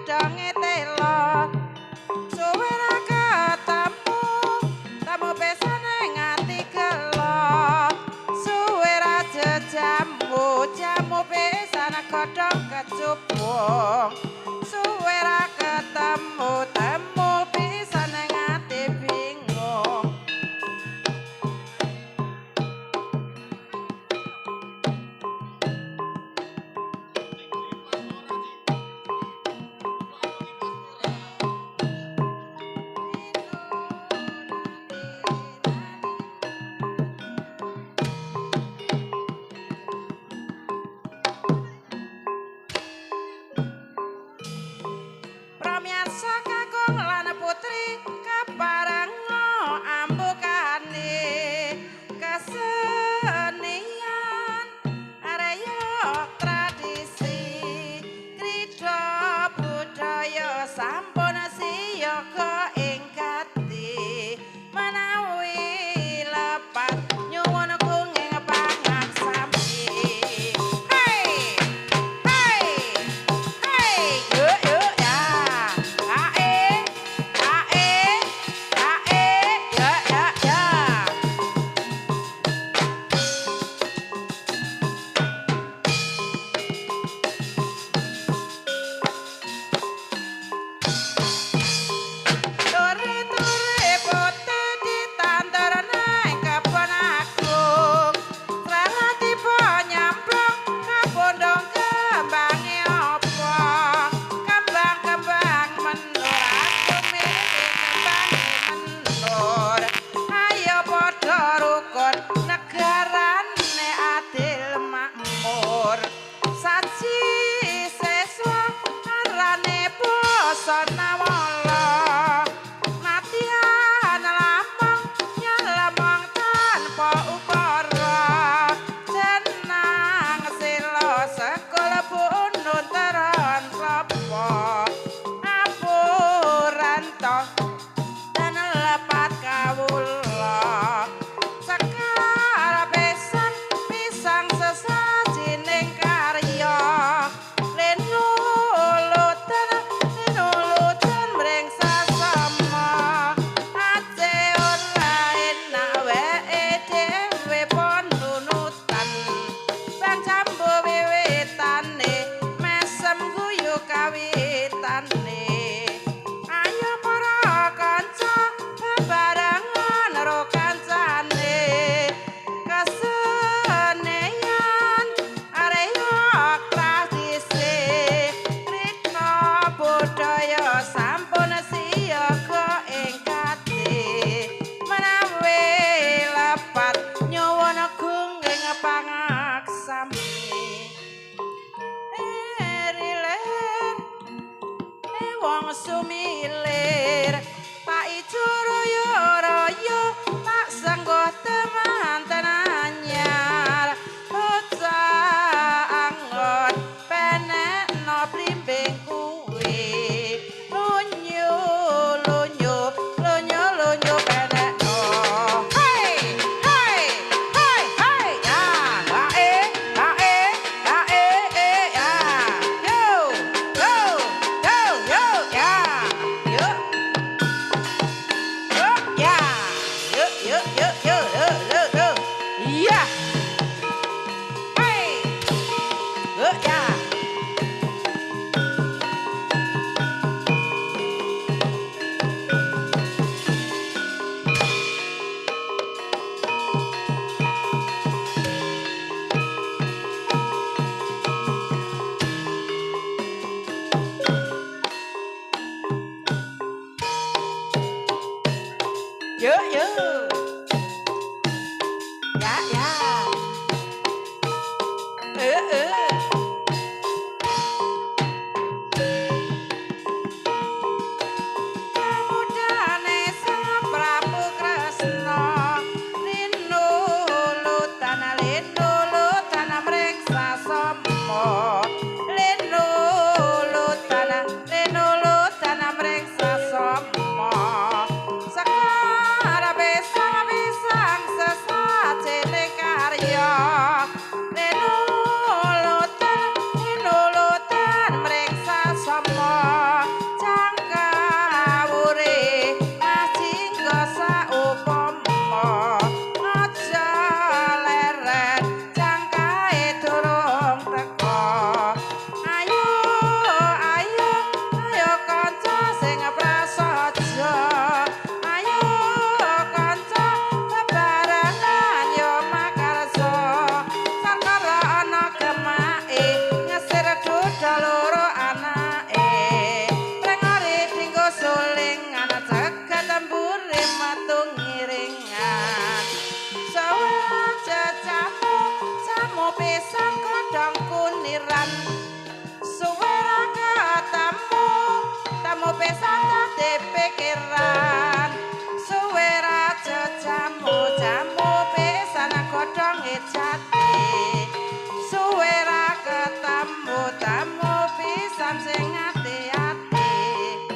godhonge telo. Suwe ra ketemu, temu pesane ngati gelo. Suwe ra jejamu, jamu pisan godhong kecubung. Suwe ra ketemu, temu pisan ngati bingung. Pramiyarsa kakung lan putri kaparenga ambukane kesenian reog tradisi krida budaya sampun siyaga ing gati menawi lepat nyuwun gunging pangaksami. Hey hey hey, yo yo ya, ae ae ae, ya ya ya. Turi-turi putih ditandur nang kebon agung. Srana tiba nyamplung kabondong kembange apa? Kembang-kembang menur aku milih kembange menur. Ayo padha rukun negarane adil makmur. Saji siswa arane basa nawala. Latihan lamong nyalamong tanpa ukara. Jenang sila sekul bunun teron klopo. Apuranto dan lepat kawula. Sekar besan pisang sesajining karya. Linulutan linulutan mring sasama. Aje ora enak weke dhewe pon nunutan. Bang jambu wiwitane mesem guyu kawitane. Ayo para kanca bebarengan ro kancane. Kesenian reog tradisi krida budaya sampun siyaga ing gati. Menawi lepat nyuwun gunging pangaksami. Eriler wong sumilir